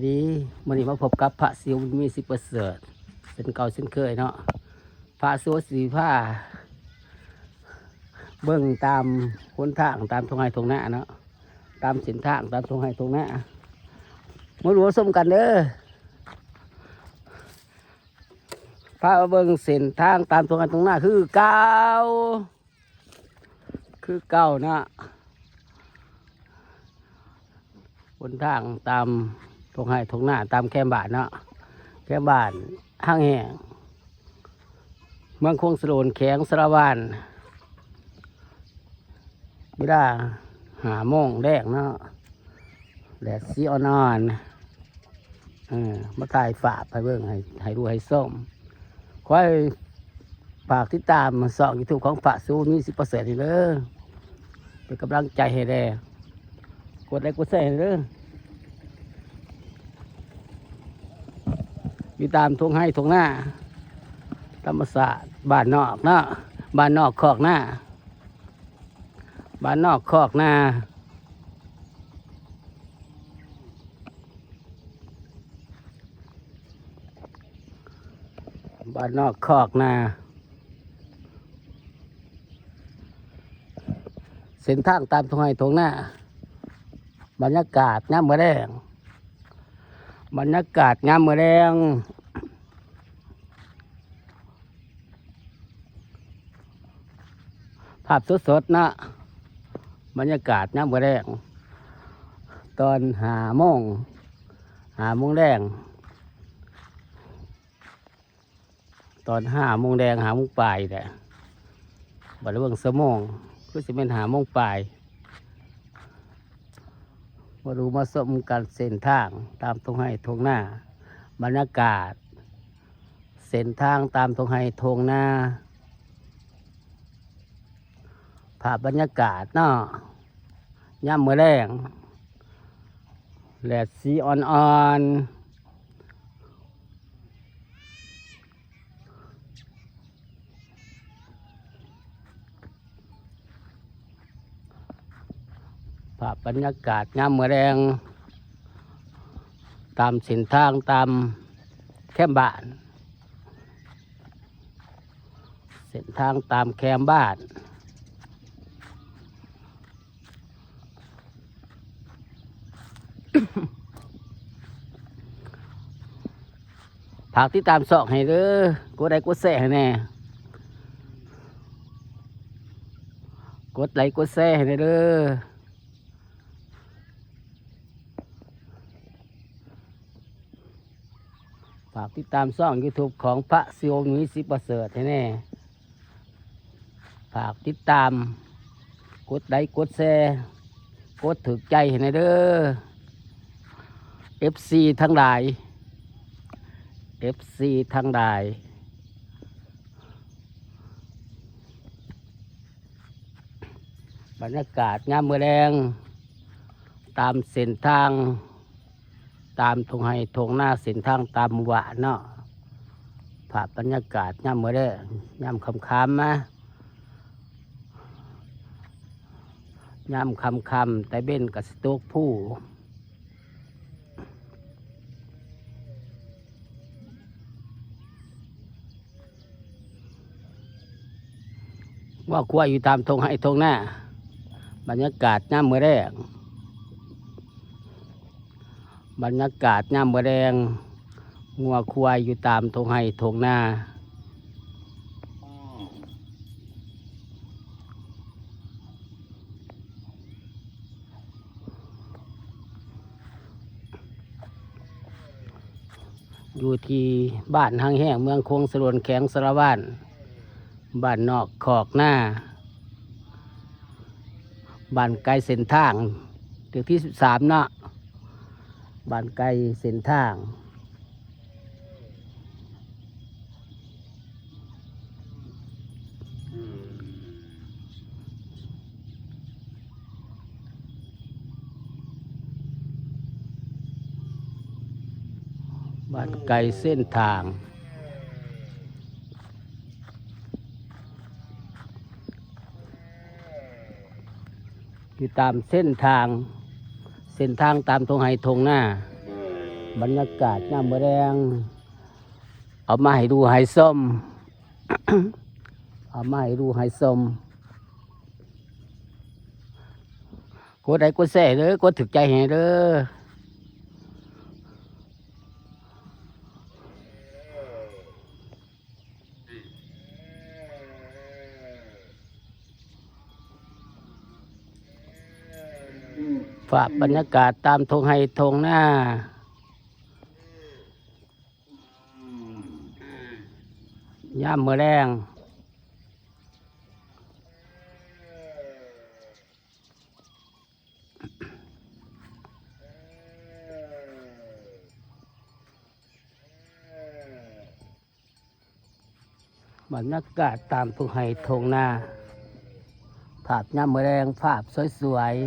ດີ ມື້ນີ້ມາພົບກັບພະສິວ ບຸນມີ ສິບປະເສີດ ເຊັ່ນເກົ່າເຊັ່ນເຄີຍເນາະ. ພະສິວຊິພາເບິ່ງຕາມຫົນທາງ ຕາມທົ່ງໄຮ່ທົ່ງນາເນາະ, ຕາມເສັ້ນທາງຕາມທົ່ງໄຮ່ທົ່ງນາ ມາດູມາຊົມກັນເດີ. ພາເບິ່ງເສັ້ນທາງຕາມທົ່ງໄຮ່ທົ່ງນາຄືເກົ່າ ຄືເກົ່າເນາະ, ຫົນທາງຕາມທົ່ງໄຮ່ທົ່ງນາ ຕາມແຄມບ້ານເນາະ, ແຄມບ້ານຮັງແຫ້ງ ເມືອງຄົງສະໂດນ ແຂວງສາລະວັນ. ເວລາຫ້າໂມງແລງເນາະ ແດດສີອ່ອນໆ ເອີ ມາຖ່າຍພາບໃຫ້ເບິ່ງ ໃຫ້ ໃຫ້ດູໃຫ້ຊົມ. ຂໍໃຫ້ຝາກຕິດຕາມຊ່ອງຢູທູບຂອງພະສິວ ມີ ສິບປະເສີດ ນີ້ເດີ, ເປັນກຳລັງໃຈໃຫ້ແດ່, ກົດໄລກົດແຊໃຫ້ເດີ. ຢູ່ຕາມທົ່ງໄຮ່ທົ່ງນາ ທຳມະຊາດບ້ານນອກເນາະ, ບ້ານນອກຄອກນາ ບ້ານນອກຄອກນາ ບ້ານນອກຄອກນາ. ເສັ້ນທາງຕາມທົ່ງໄຮ່ທົ່ງນາ ບັນຍາກາດຍາມມື້ແລງ ບັນຍາກາດຍາມມື້ແລງ ພາບສົດໆ ເນາະ, ບັນຍາກາດຍາມມື້ແລງ ຕອນຫ້າໂມງ ຫ້າໂມງແລງ ຕອນຫ້າໂມງແລງ ຫ້າໂມງປາຍແຫຼະ, ບໍ່ໄດ້ເບິ່ງຊົ່ວໂມງ ຄືຊິແມ່ນຫ້າໂມງປາຍ. ມາດູມາຊົມກັນເສັ້ນທາງຕາມທົ່ງໄຮ່ທົ່ງນາ, ບັນຍາກາດເສັ້ນທາງຕາມທົ່ງໄຮ່ທົ່ງນາ, ພາບບັນຍາກາດເນາະ ຍາມມື້ແລງ ແດດສີອ່ອນໆ. ພາບບັນຍາກາດຍາມມື້ແລງ ຕາມເສັ້ນທາງ ຕາມແຄມບ້ານ, ເສັ້ນທາງຕາມແຄມບ້ານ. ຝາກຕິດຕາມຊ່ອງໃຫ້ເດີ, ກົດໄລກົດແຊໃຫ້ແດ່, ກົດໄລກົດແຊໃຫ້ແດ່ເດີ. ຝາກຕິດຕາມຊ່ອງຢູທູບຂອງພະສິວ ມີ ສິບປະເສີດ ໃຫ້ແດ່. ຝາກຕິດຕາມ ກົດໄລກົດແຊ ກົດຖືກໃຈໃຫ້ແດ່ເດີ ເອັຟຊີ ທັງຫຼາຍ ເອັຟຊີ ທັງຫຼາຍ. ບັນຍາກາດຍາມມື້ແລງ ຕາມເສັ້ນທາງ ຕາມທົ່ງໄຮ່ທົ່ງນາ ເສັ້ນທາງຕາມໝູ່ບ້ານເນາະ. ພາບບັນຍາກາດຍາມມື້ແລງ ຍາມຄ່ຳໆ ມາ ຍາມຄ່ຳໆ ຕາເວັນກໍຊິຕົກພູ. ງົວຄວາຍຢູ່ຕາມທົ່ງໄຮ່ທົ່ງນາ ບັນຍາກາດຍາມມື້ແລງ ບັນຍາກາດຍາມມື້ແລງ ງົວຄວາຍຢູ່ຕາມທົ່ງໄຮ່ທົ່ງນາ. ຢູ່ທີ່ບ້ານຮັງແຫ້ງ ເມືອງຄົງສະໂດນ ແຂວງສາລະວັນ, ບ້ານນອກຄອກນາ, ບ້ານໄກເສັ້ນທາງ ເລກທີສິບສາມເນາະ, ບ້ານໄກເສັ້ນທາງ. ບ້ານໄກເສັ້ນທາງ ຢູ່ຕາມເສັ້ນທາງ ເສັ້ນທາງຕາມທົ່ງໄຮ່ທົ່ງນາ. ບັນຍາກາດຍາມມື້ແລງ ເອົາມາໃຫ້ດູໃຫ້ຊົມ ເອົາມາໃຫ້ດູໃຫ້ຊົມ. ກົດໄລກົດແຊເດີ ກົດຖືກໃຈໃຫ້ເດີ. ພາບບັນຍາກາດຕາມທົ່ງໄຮ່ທົ່ງນາ ຍາມມື້ແລງ. ບັນຍາກາດຕາມທົ່ງໄຮ່ທົ່ງນາ ພາບຍາມມື້ແລງ ພາບສວຍໆ.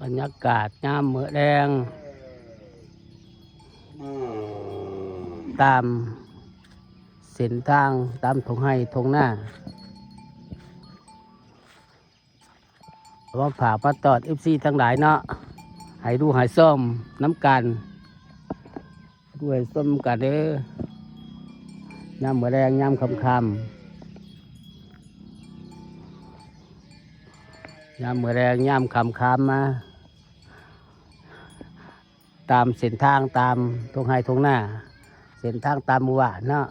ບັນຍາກາດຍາມມື້ແລງ ຕາມເສັ້ນທາງ ຕາມທົ່ງໄຮ່ທົ່ງນາ. ເອົາມາຝາກມາຕ້ອນເອັຟຊີທັງຫຼາຍເນາະ ໃຫ້ດູໃຫ້ຊົມນຳກັນ ດູໃຫ້ຊົມກັນເດີ ຍາມມື້ແລງ ຍາມຄ່ຳໆ ຍາມມື້ແລງ ຍາມຄ່ຳໆ ມາຕາມເສັ້ນທາງ ຕາມທົ່ງໄຮ່ທົ່ງນາ ເສັ້ນທາງຕາມໝູ່ບ້ານເນາະ.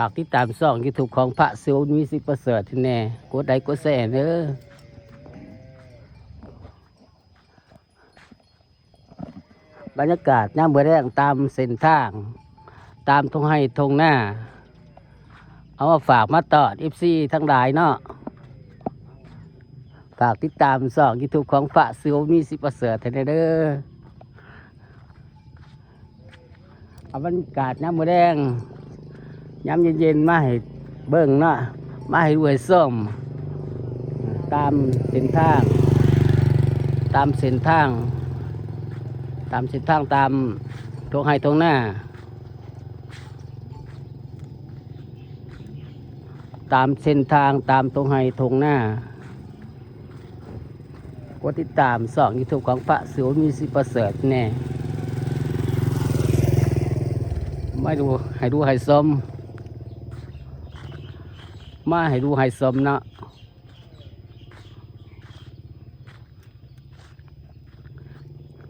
ຝາກຕິດຕາມຊ່ອງຢູທູບຂອງພະສິວ ມີສິດປະເສີດແດ່ ກົດໄລກົດແຊເດີ. ບັນຍາກາດຍາມມື້ແລງຕາມເສັ້ນທາງ ຕາມທົ່ງໄຮ່ທົ່ງນາ ເອົາມາຝາກມາຕ້ອນເອັຟຊີທັງຫຼາຍເນາະ. ຝາກຕິດຕາມຊ່ອງຢູທູບຂອງພະສິວ ມີສິດປະເສີດແດ່ເດີ. ເອົາບັນຍາກາດຍາມມື້ແລງ ຍາມເຢັນໆ ມາໃຫ້ເບິ່ງເນາະ ມາໃຫ້ດູໃຫ້ຊົມ ຕາມເສັ້ນທາງ ຕາມເສັ້ນທາງ ຕາມເສັ້ນທາງ ຕາມທົ່ງໄຮ່ທົ່ງນາ ຕາມເສັ້ນທາງ ຕາມທົ່ງໄຮ່ທົ່ງນາ. ກົດຕິດຕາມຊ່ອງຢູທູບຂອງພະສິວ ມີສິດປະເສີດແດ່ ມາດູ ໃຫ້ດູໃຫ້ຊົມ ມາໃຫ້ດູໃຫ້ຊົມເນາະ.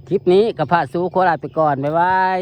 ຄລິບນີ້ກໍພະສິວຂໍລາໄປກ່ອນ ບາຍບາຍ.